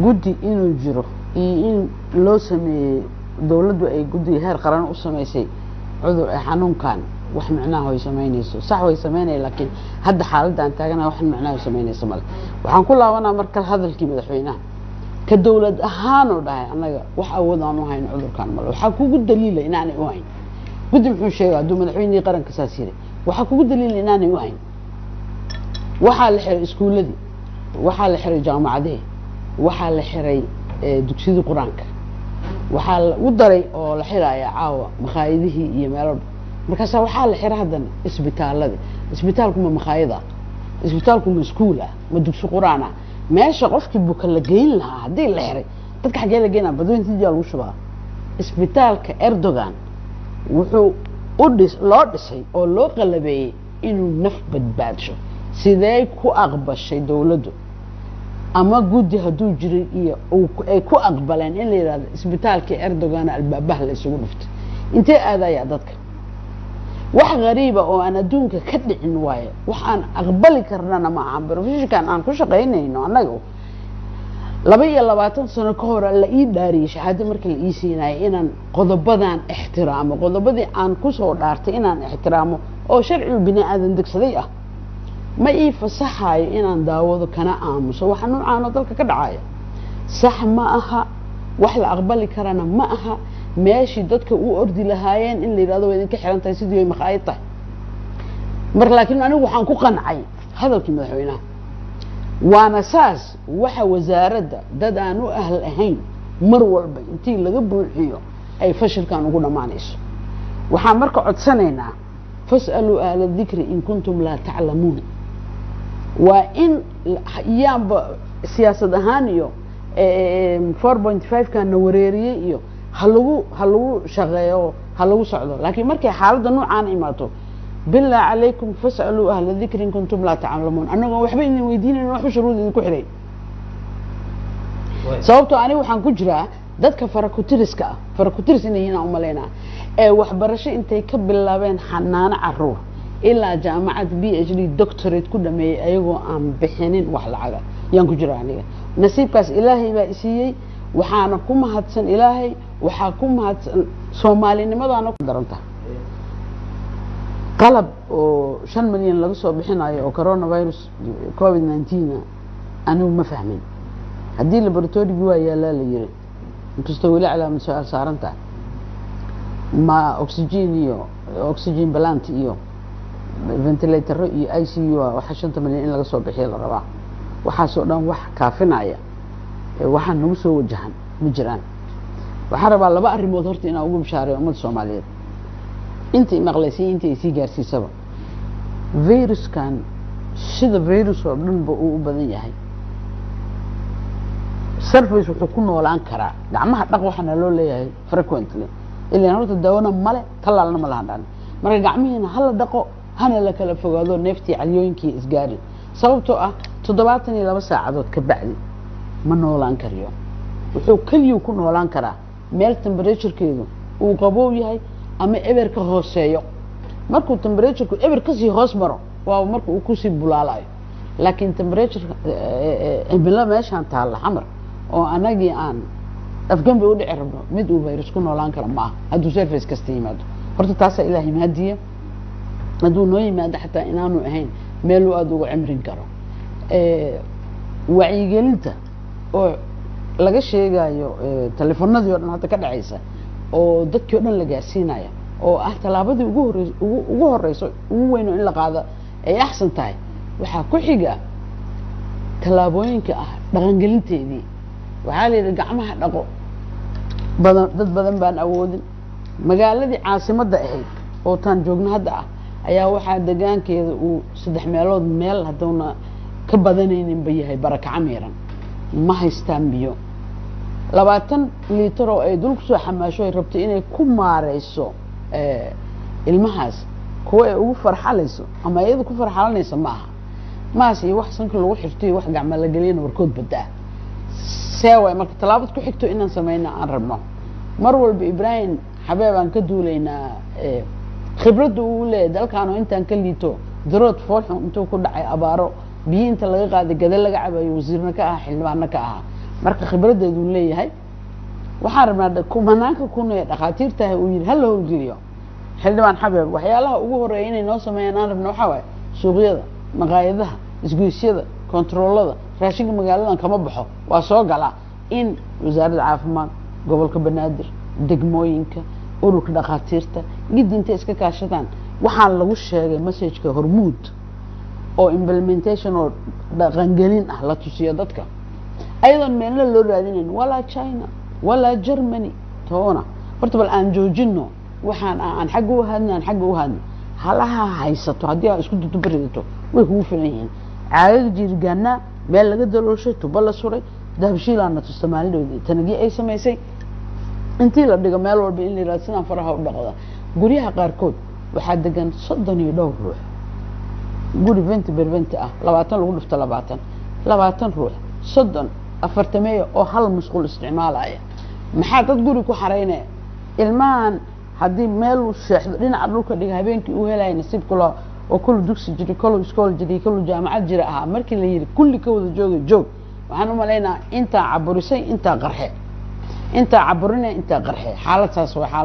Guddi inuu jiro iyo in loo sameeyey, dowladdu ay guddiga heer qaran u samaysay cudur xanuunkan, wax micnaha way samaynayso, sax way samaynaya, laakiin hadda xaaladda aan taaganahay wax micnaha way samaynayso male. Waxaan ku laabanaa marka hadalkii madaxweynaha ka dowlad ahaanoo dhahay, annaga wax awood aan u hayn cudurkan male. Waxaa kugu daliila inaanay u hayn guddi. Muxuu sheegay hadduu madaxweynihii qaranka saas yiri? Waxaa kugu daliila inaanay u hayn. Waxaa la xiray iskuuladii, waxaa la xiray jaamacadihii, waxaa la xiray dugsiyadii Qur-aanka, waxaa lagu daray oo la xiraya caawa makhaayadihii iyo meelo. Markaasa waxaa la xiray haddana isbitaaladii. Isbitaalku ma makhaayad ah? Isbitaalku ma iskuul ah? Ma dugsi Qur-aan ah? Meesha qofkii buka la geyn lahaa haddii la xiray, dadka xaggee la geynaa? Badweynta Hindiya lagu shubaa. Isbitaalka Erdogan wuxuu u dhis loo dhisay oo loo qalabeeyey inuu naf badbaadsho. Sidee ku aqbashay dowladdu ama guddi hadduu jiray iyo ay ku aqbaleen in la yidhahdo isbitaalkii Erdogan albaabaha la isugu dhuftay? Intee aadayaa dadka? Wax gariiba oo aan adduunka ka dhicin waayo, wax aan aqbali karnana ma ahan. Professionkan aan ku shaqaynayno annaga, 22 sano ka hor la ii dhaariyey shahaado markii la ii siinayo inaan qodobadan ixtiraamo, qodobadii aan kusoo dhaartay inaan ixtiraamo oo sharcigu bini aadan degsaday ah, ma ii fasaxayo inaan daawado kana aamuso waxa noocaan oo dalka ka dhacaya. Sax ma aha, wax la aqbali karana ma aha. Meeshii dadka u ordi lahaayeen in la yidhahdo waa idinka xiran tahay, sidii ay makhaayad tahay mar. Laakiin anigu waxaan ku qancay hadalkii madaxweynaha, waana saas. Waxa wasaaradda dad aan u ahl ahayn mar walba intii laga buuxiyo ay fashilkan ugu dhammaanayso. Waxaan marka codsanaynaa, فاسألوا أهل الذكر إن كنتم لا تعلمون. Waa in yaanba siyaasad ahaan iyo 4.5 kan na wareeriyey iyo ha lagu shaqeeyo, ha lagu socdo. Laakiin markay xaaladda noocaan imaato, بالله عليكم فاسألوا أهل الذكر إن كنتم لا تعلمون. Annagoo waxba idin weydiinayn, waxba shuruud idinku xidhay, sababtoo aniga waxaan ku jiraa dadka farakutiriska ah, farakutiris inay yihiin aan umalaynaa, ee waxbarasho intay ka bilaabeen xanaano caruur ilaa jaamacad PhD, doctorate ku dhameeyey, ayagoo aan bixinin wax lacaga yaan ku jira aniga. Nasiibkaas Ilaahay baa isiiyey, waxaana ku mahadsan Ilaahay, waxaa ku mahadsan soomaalinimadaana ku daranta. Qalab oo 5 milyan laga soo bixinayo oo coronavirus COVID-19, anigu ma fahmin. Haddii laboratorygii waa yaallaa la yiri, inkastoo weli calaamad su-aal saaran tahay, ma oxygen iyo oxygen plant iyo ventilatoro iyo ICU ah waxaa 5-ta milyan in laga soo bixiyo la rabaa? Waxaasoo dhan wax kaafinaya waxaa nagu soo wajahan ma jiraan. Waxaan rabaa laba arrimood horta inaan ugu bishaareeyo ummadda Soomaaliyeed, inta i maqlaysay, inta ay sii gaarsiisaba. Viruskan sida virus oo dhan ba uu u badan yahay, surface wuxuu ku noolaan karaa gacmaha dhaq. Waxaana loo leeyahay frequently, ilan horta dawana male, tallaalna ma lahan dhan. Marka gacmihiina hala dhaqo, hana la kala fogaado, neeftii calyooyinkii isgaarin, sababtoo ah 72 saacadood ka bacdi ma noolaan kariyo. Wuxuu keliyuu ku noolaan karaa meel temperaturekeedu uu qabow yahay ama eber ka hooseeyo. Markuu temperatureku eber kasii hoos maro waa marka uu kusii bulaalayo. Laakiin temperature cimilo meeshaan taalla Xamar oo anagii aan afgembi u dhici rabno, mid uu virus ku noolaan karo ma aha hadduu surface kasta yimaado. Horta taasaa Ilaahay mahadiya, hadduu noo yimaado xataa inaanu ahayn meel uu aada uga cimrin karo. Wacyigelinta oo laga sheegayo telefoonadii o dhan hadda ka dhacaysa oo dadkii o dhan la gaarsiinaya, oo ah tallaabadii ugu horreys ugu horeyso, ugu weyn oo in la qaado ay axsan tahay, waxaa ku xiga tallaabooyinka ah dhaqangelinteedii. Waxaa la yidhi gacmaha dhaqo badan, dad badan baan awoodin. Magaaladii caasimadda ahayd oo taan joogno hadda ah ayaa waxaa degaankeeda uu saddex meelood meel hadduuna ka badanaynin ba yahay barakaco miiran. Ma haystaan biyo 20 liitar oo ay dul kusoo xamaasho ay rabto inay ku maareyso ilmahaas, kuwa ay ugu farxalayso ama iyada ku farxalanaysa ma aha. Maas iyo wax sanka lagu xirto iyo wax gacma la geliyana warkood badaa see waay. Marka tallaabad ku xigto inaan sameyno aan rabno mar walba, Ibraahim Xabeeb aan ka duulaynaa, khibradda uu leeyahay dalkaano intaan ka liito darood foolxun intuu ku dhacay, abaaro, biyo inta laga qaaday gada laga cabayo, wasiirna ka ahaa, xildhibaanna ka ahaa. Marka khibraddeeduu leeyahay. Waxaan rabnaa kumanaanka kun ee dhakhaatiirtahay uu yidhi hala howlgeliyo. Xildhibaan Xabeeb, waxyaalaha ugu horeeya inay noo sameeyaan aan rabna waxaa waaye suuqyada, maqaayadaha, isgoysyada, kontaroolada, raashinka magaaladan kama baxo, waa soo galaa, in Wasaaradda Caafimaad, Gobolka Banaadir, degmooyinka, ururka dhakhaatiirta giddi intay iska kaashadaan waxaa lagu sheegay messageka Hormuud oo implementation oo dhaqangelin ah la tusiyo dadka, ayadoon meelna loo raadinayn, walaa China walaa Germany toona. Horta bal aan joojino waxaan aan xagga u haadno, aan xagga u haadno. Halaha haysato haddii aad isku dudubaridato way kugu filan yihiin. Caagaga jiirgaanaa meel laga dalooshay, tubo la suray, Dahabshiilaana tusta maalindhoodii tanagii ay samaysay, intii la dhigo meel walba in la yidhahdo sidaan faraha u dhaqda. Guryaha qaarkood waxaa degan 30 iyo dhowr ruux, guri 20 ber 20 ah, 20 lagu dhufto 20, 20 ruux, 30, afartameeya oo hal musqul isticmaalaya. Maxaa dad guri ku xaraynaya? Ilmahan haddii meel uu seexdo dhinaca dhulka dhiga habeenkii uu helaya nasiibka loo oo kolu dugsi jiri, kolu iskool jiri, kolu jaamacad jira ahaa, markii la yidhi kulli ka wada jooga joog, waxaan u malaynaa intaa caburisay, intaa qarxe, intaa caburinaya, intaa qarxe. Xaalad saas waa xaalad.